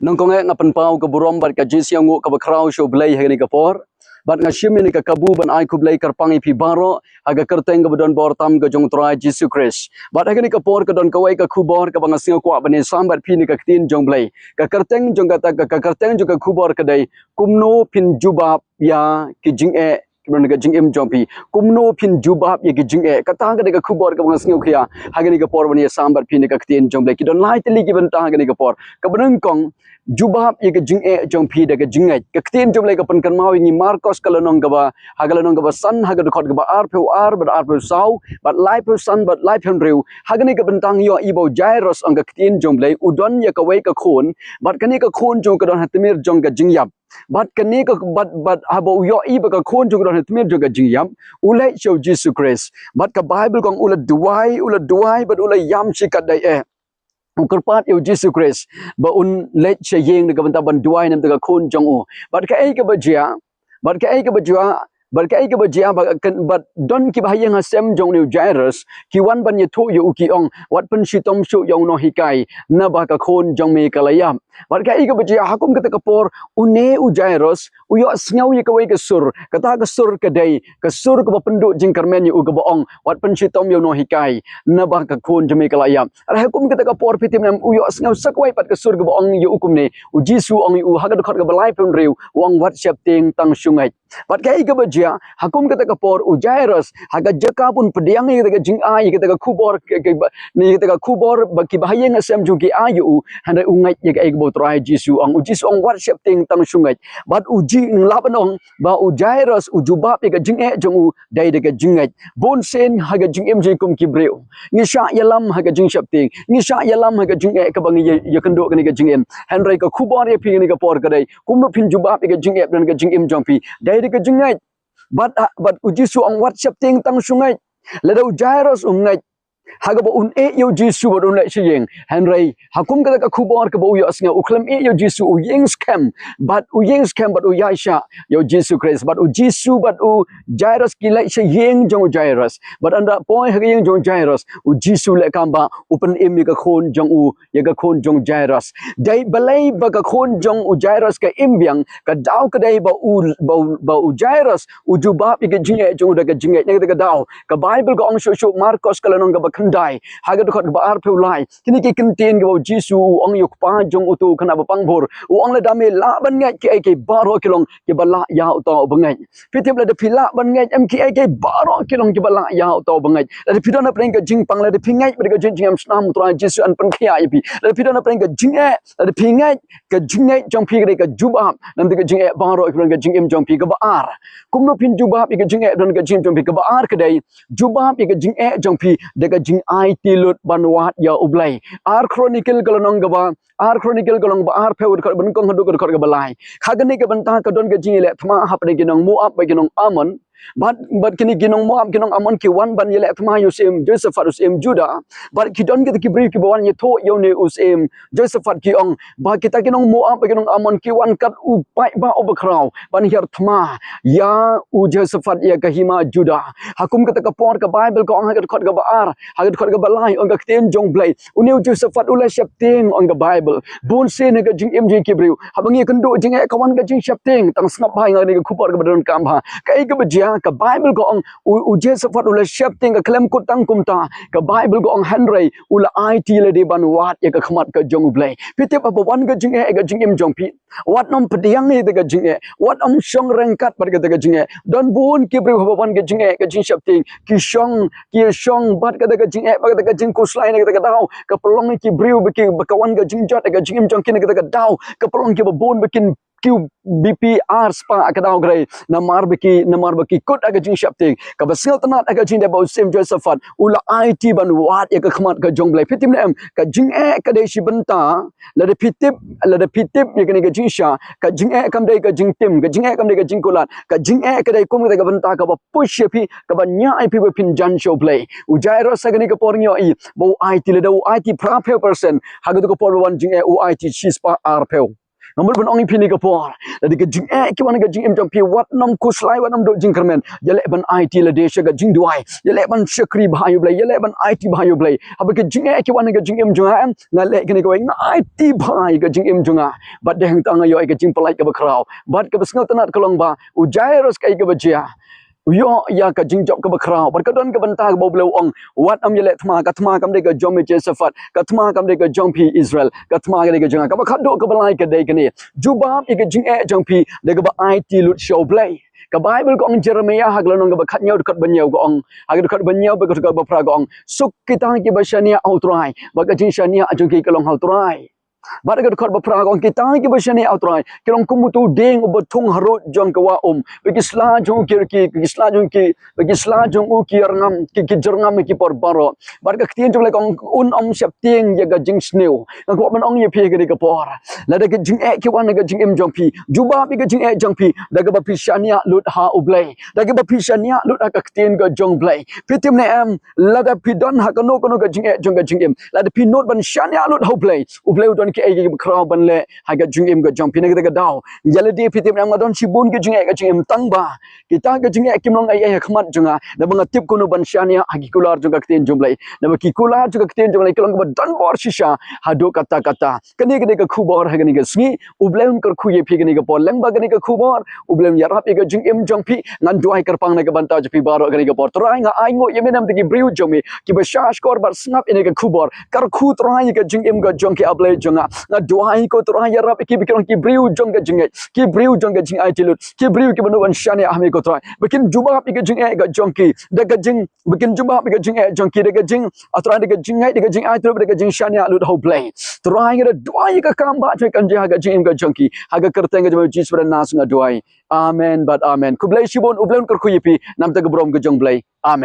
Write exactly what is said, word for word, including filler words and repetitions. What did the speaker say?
Nongkong eh, nga pynpaw ka burom bad ka jingsngewnguh kaba khraw sha U Blei ha kane ka por. Bad nga shim ïa kane ka kabu ban ai khublei kyrpang ïa phi baroh ha ka kyrteng kaba don bor tam ka jong U Trai Jisu Khrist. Bad ha kane ka por ka don kawei ka khubor kaba nga sngew kwah ban ïasam bad phi na ka ktien jong U Blei. Ka kyrteng jong kata ka, ka kyrteng jong ka khubor ka dei, kumno phin jubab ïa ki jingeh kiba don ha ka jingim jong phi. Kumno phin jubab ïa ki jingeh. Kata ka dei ka khubor kaba nga sngew khia ha kane ka por ban ïasam bad phi na ka ktien jong U Blei. Ki don lai tylli ki bynta ha kane ka por. Kaba nyngkong, jubab ïa ka jingeh jong phi da ka jingngeit. Ka ktien jong U Blei ka pynkynmaw ïa ngi, Markos ka lynnong kaba, ha ka lynnong kaba san, ha ka dkhot kaba arphew ar bad arphew saw, bad laiphew san bad laiphew hynriew. Ha kane ka bynta ngi ïohi ba u Jairus, ong ka ktien jong U Blei, u don ïa kawei ka khun, bad kane ka khun jong u ka don ha tmier jong ka jingïap. Bad kane ka, bad, bad haba u ïohi ba ka khun jong u ka don ha tmier jong ka jingïap, u leit sha u Jisu Khrist. Bad ka Baibl ka ong u la duwai, u la duwai bad u la ïam shikatdei eh. U kyrpad ïa u Jisu Khrist ba un leit sha ïing na ka bynta ban duwai na ka bynta ka khun jong u. Bad kaei kaba jia, bad kaei kaba jia, bad kaei kaba jia, bad, bad don kiba ha ïing ha sem jong une u Jairus ki wan ban ïathuh ïa u, ki ong, wat pynshitom shuh ïa u nonghikai, naba ka khun jong me ka la ïap. Bad kaei kaba jia, ha kum kata ka por, une u Jairus u ïohsngew ïa kawei ka sur. Kata ka sur ka dei ka sur kaba pynduh jingkyrmen ïa u, kaba ong, wat pynshitom ïa u nonghikai, naba ka khun jong me ka la ïap. Hynrei ha kum kata ka por, phi tip ne em, u ïohsngew sa kawei pat ka sur kaba ong ïa u kumne. U Jisu u ong ïa u ha ka dkhot kaba laiphew hynriew, u ong, wat sheptieng, tang shu ngeit. Bad kaei kaba jia, ha kum kata ka por u Jairus, ha ka jaka ba un pdiang ïa kata ka jingai, ïa kata ka khubor, ka, ka, ba, ïa kata ka khubor ba kiba ha ïing ha sem jong u ki ai ïa u, hynrei u ngeit ïa kaei kaba u Trai Jisu u ong. U Jisu u ong, wat sheptieng, tang shu ngeit. Bad u Ji-, lah ban ong ba u Jairus u jubab ïa ka jingeh jong u dei da ka jingngeit. Bun sien ha ka jingim jong ngi kum ki briew, ngi shah ïalam ha ka jingsheptieng, ngi shah ïalam ha ka jingeh kaba ngi ïa, ïakynduh kane ka jingim. Hynrei ka khubor ïa phi kane ka por ka dei, kumno phin jubab ïa ka jingeh ba don ha ka jingim jong phi, dei da ka jingngeit. Bad, ah, bad u Jisu u ong, wat sheptieng, tang shu ngeit. Lada u Jairus um ngeit, ha kaba un ïeh ïa u Jisu bad un leit sha ïing. Hynrei ha kum kata ka khubor kaba u ïohsngew, u khlem ïeh ïa u Jisu, u ïeng skhem, bad u ïeng skhem bad u ïaishah ïa u Jisu Khrist. Bad u Jisu bad u Jairus ki leit sha ïing jong u Jairus. Bad ynda poi ha ka ïing jong u Jairus, u Jisu leh kam ba u pynim ïa ka khun jong u, ïa ka khun jong u Jairus. Dei balei ba ka khun jong u Jairus ka im biang? Ka daw ka dei ba u, ba u, ba u Jairus u jubab ïa ka jingeh jong u da ka jingngeit. Na kata ka daw ka Baibl ka ong shuh shuh, Markos ka lynnong kaba khyndai, ha ka dkhot kaba arphew lai, kine ki kyntien kiba u Jisu u ong ïa u kpa jong uto u khynnah ba pang bor. U ong, lada me lah ban ngeit, kiei kiei baroh ki long kiba lah ïa uta uba ngeit. Phi tip, lada phi lah ban ngeit, em, kiei kiei baroh ki long kiba lah ïa uta uba ngeit. Lada phi don hapdeng ka jingpang, lada phi ngeit bad ka jing, jingim snam, u Trai Jisu un pynkhiah ïa phi. Lada phi don hapdeng ka jingeh, lada phi ngeit, ka jingngeit jong phi ka dei ka jubab na ka bynta ka jingeh baroh ki don ha ka jingim jong phi. Kaba ar, kumno phin jubab ïa ka jingeh don ha ka jingim jong phi? Kaba ar ka dei, jubab ïa ka jingeh jong phi da ka jingaiti lut ban wad ïa U Blei. Ar Chronicle ka lynnong kaba, Ar Chronicle ka lynnong ba arphew, ka dkhot ba nyngkong haduh ka dkhot kaba lai. Ha kane ka bynta ka don ka jingïaleh thma hapdeng ki nong Moab bad ki nong Ammon. Bad, bad kine ki nong Moab, ki nong Ammon ki wan ban ïaleh thma ïa u syiem Jehoshaphat, u syiem Judah. Bad ki don kita ki briew kiba wan ïathuh ïa une u syiem Jehoshaphat, ki ong ba kita ki nong Moab bad ki nong Ammon ki wan kat u paidbah uba khraw ban hiar thma ïa u Jehoshaphat, ïa ka hima Judah. Ha kum kata ka por ka Baibl ka ong ha ka dkhot kaba ar, ha ka dkhot kaba lai, ong ka ktien jong U Blei, une u Jehoshaphat u la sheptieng, ong ka Baibl. Bun sien ha ka jingim jong ki briew, haba ngi ïakynduh jingeh ka wan ka jingsheptieng. Tang sngap bha ïa nga kane ka khubor kaba donkam bha. Kaei kaba jia? Ka Baibl ka ong u, u Jehoshaphat u la sheptieng, ka khlem kut tang kumta. Ka Baibl ka ong hynrei u la aiti lade ban wad ïa ka khmat ka jong U Blei. Phi tip, haba wan ka jingeh ha ka jingim jong phi, wat nym pdiang ïa kata ka jingeh, wat nym shong ryngkat bad kata ka jingeh. Don bun ki briew haba wan ka jingeh, ka jingsheptieng, ki shong, ki shong bad kata ka jingeh, bad kata ka jingkhuslai. Na kata ka daw ka pynlong ïa ki briew ba ki, ba ka wan ka jingjot ha ka jingim jong ki. Na kata ka daw ka pynlong ïa kiba bun ba kin kiew BP ar spah ha ka daw ka dei namar ba ki, namar ba ki kut ha ka jingsheptieng. Kaba sngewtynnat ha ka jingdei ba u syiem Jehoshaphat u la aiti ban wad ïa ka khmat ka jong U Blei. Phi tip ne em, ka jingeh ka dei shi bynta. Lada phi tip, lada phi tip ïa kane ka jingshisha, ka jingeh kam dei ka jingtim, ka jingeh kam dei ka jingkulat. Ka jingeh ka dei kum kata ka bynta kaba push ïa phi, kaba ñiah ïa phi ba phin jan sha U Blei. U Jairus ha kane ka por ngi ïohi ba u aiti, lada u aiti phraphew percent, ha kato ka por ba wan jingeh u aiti shispah arphew. Nga mut ban ong ïa phi kane ka por, lada ka jingeh ki wan ha ka jingim jong phi, wat nym khuslai, wat nym duh jingkyrmen. Ïaleh ban aiti lade sha ka jingduwai. Ïaleh ban shakri bha ïa U Blei, ïaleh ban aiti bha ïa U Blei. Haba ka jingeh ki wan ha ka jingim jong nga, nga leh kane kawei, nga aiti bha ïa ka jingim jong nga. Bad dei hangta nga ïoh ïa ka jingpynlait kaba khraw bad kaba sngewtynnad ka long ba u Jairus kaei kaba jia. U ïoh ïa ka jingjop kaba khraw bad ka don ka bynta kaba U Blei u ong, wat nym ïaleh thma, ka thma kam dei ka jong phi Josaphat, ka thma kam dei ka jong phi Israel, ka thma ka dei ka jong nga. Kaba khatduh kaba lai ka dei kane, jubab ïa ka jingeh jong phi da kaba aiti lut sha U Blei. Ka Baibl ka ong, Jeremiah ha ka lynnong kaba khathynñiew, dkhot ba hynñiew ka ong, ha ka dkhot ba hynñiew bad ka dkhot ba phra ka ong, suk kita kiba shaniah ha U Trai, bad ka jingshaniah jong ki ka long ha U Trai. Bad ka dkhot ba phra ka ong, kita kiba shaniah ha U Trai ki long kum uto u dieng uba thung harud jong ka wah um, ba ki sla jong u ki, ki, ki sla jong ki, ba ki sla jong u ki jyrngam, ki, ki jyrngam ha ki por baroh. Bad ka ktien jong U Blei ka ong, un ym sheptieng ïa ka jingsniew. Nga kwah ban ong ïa phi ha kane ka por, lada ka jingeh ki wan ha ka jingim jong phi, jubab ïa ka jingeh jong phi da kaba phi shaniah lut ha U Blei, da kaba phi shaniah lut ha ka ktien ka jong U Blei. Phi tip ne em, lada phi don ha kano kano ka jingeh jong ka jingim, lada phi nud ban shaniah lut ha U Blei, U Blei u don kiei kiei kiba khraw ban leh ha ka jingim ka jong phi. Na kata ka daw, ïa lade phi tip ne em, nga don shibun ki jingeh ka jingim, tangba kita ka jingeh kim long ei ei ha khmat jong nga, naba nga tip kumno ban shaniah ha ki kular jong ka ktien jong U Blei. Naba ki kular jong ka ktien jong U Blei ki long kaba don bor shisha haduh katta katta. Kane ka dei ka khubor ha kane ka sngi. U Blei un kyrkhu ïa phi ha kane ka por lyngba kane ka khubor. U Blei un ïarap ïa ka jingim jong phi. Ngan duwai kyrpang na ka bynta jong phi baroh ha kane ka por. Trai, nga ainguh ïa me namar ki briew jong me kiba sngap shkor bad sngap ïa kane ka khubor. Kyrkhu Trai ïa ka jingim ka jong ki, A Blei jong nga. Nga duwai ko Trai, ïarap ïa ki ba ki long ki briew jong ka jingngeit, ki briew jong ka jingaiti lut, ki briew kiba nud ban shaniah ha me ko Trai, ba kin jubab ïa ka jingeh ka jong ki da ka jing, ba kin jubab ïa ka jingeh jong ki da ka jing, A Trai, da ka jingngeit, da ka jingaiti lut, da ka jingshaniah lut ha U Blei. Trai, nga da duwai ïa ka kam ba jong ka jia ha ka jingim ka jong ki, ha ka kyrteng ka jong U Jisu Khrist nga duwai. Amen bad amen. Khublei shibun, U Blei un kyrkhu ïa phi namar ka burom ka jong U Blei. Amen.